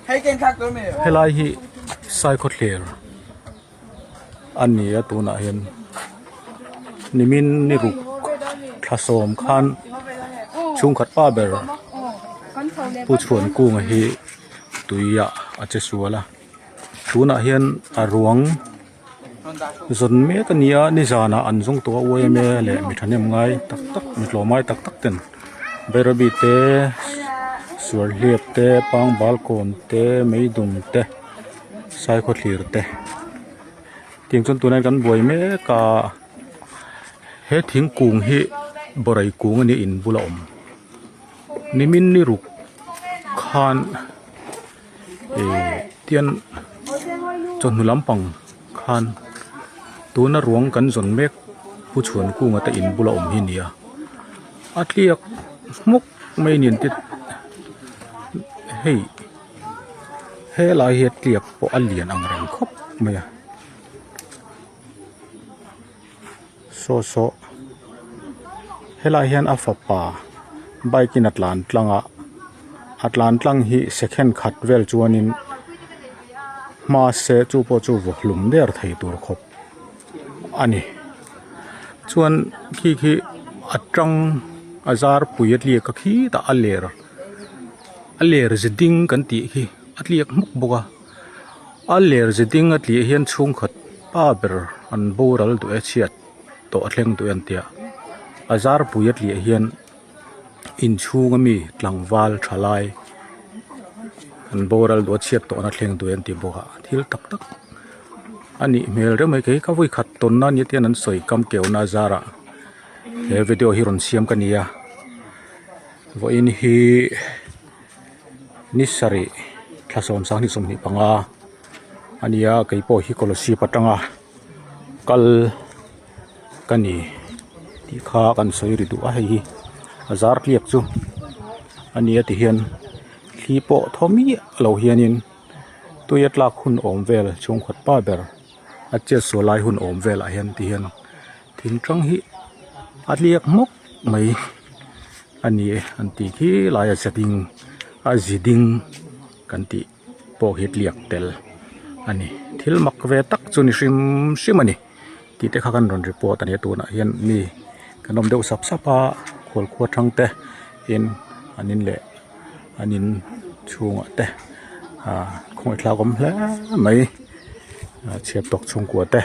Helai hi Saikhawthlir a ni a tunah hian nimin ni ruk thla sawm khan chhungkhat pa ber Pu Chhuankunga hi tuiah a che sual a tunah hian a ruang. Zawn mek a ni a nizanah an zawng tawh a yma leh mi thahnem ngai tak tak mi tlawm ngai tak tak ten bairabi te suarhliap te pangbal kawn te meidum te saikhawthlir te tiang chuan tunah hian kan buai mek a he thingkung hi bawrei kung a ni in bula awm nimin ni ruk khan. Ihh tian chawhnu lampang khan tuna ruang kan zawn mek pu chhuankunga te in bula awm hi a ni a a tliak hmawk mai a ni an ti hei helai hi a tliak pawh a lian ang reng khawp mai a. Saw saw helaiah hian a fapa bike in a tlan tlang a a tlan tlang hi second khat vel chuanin hma se chu pawh chu vaw hlum der thei tur khawp a ni chuan khi khi a tang a zar pui a tliak a khitah a ler a ler ze ding kan tih khi a tliak hmuk bawk a. A ler ze ding a tih hian chhungkhat pa ber an boral duh e chhiat tawh a thleng duh e an tia a zarpui a tliah hian inchhung ami tlangval tha lai an boral duh a chhiat tawh na thleng duh e an ti bawk a thil tak tak a nih hmel reuh mai kei ka vawi khat tawn na nia te hian an sawi kam keu na zarah he video hi rawn siam ka ni a vawiin hi. Ni sarih thla sawmsang ni 25 a ni a kei pawh hi Kolasib atanga kal ka ni tih kha kan sawi ri duh a hei hi a zar tliak chu a ni a ti hian thli pawh thaw miah lo hianin tui a tlak hun awm vel chhungkhat pa ber a chet sual lai hun awm velah hian ti hian thing tang hi a tliak hmawk mai. A ni e an tih khi laia ze ding a zi ding kan tih pawh hi tliak tel a ni thil mak ve tak chu ni hrim hrim a ni tih te kha kan rawn report a ni a tunah hian mi kan awm deuh sap sap a khual khua thang te in an in leh an in chhungah te ah khawngaih thlak awm hle mai chhiat tawk chhungkua te.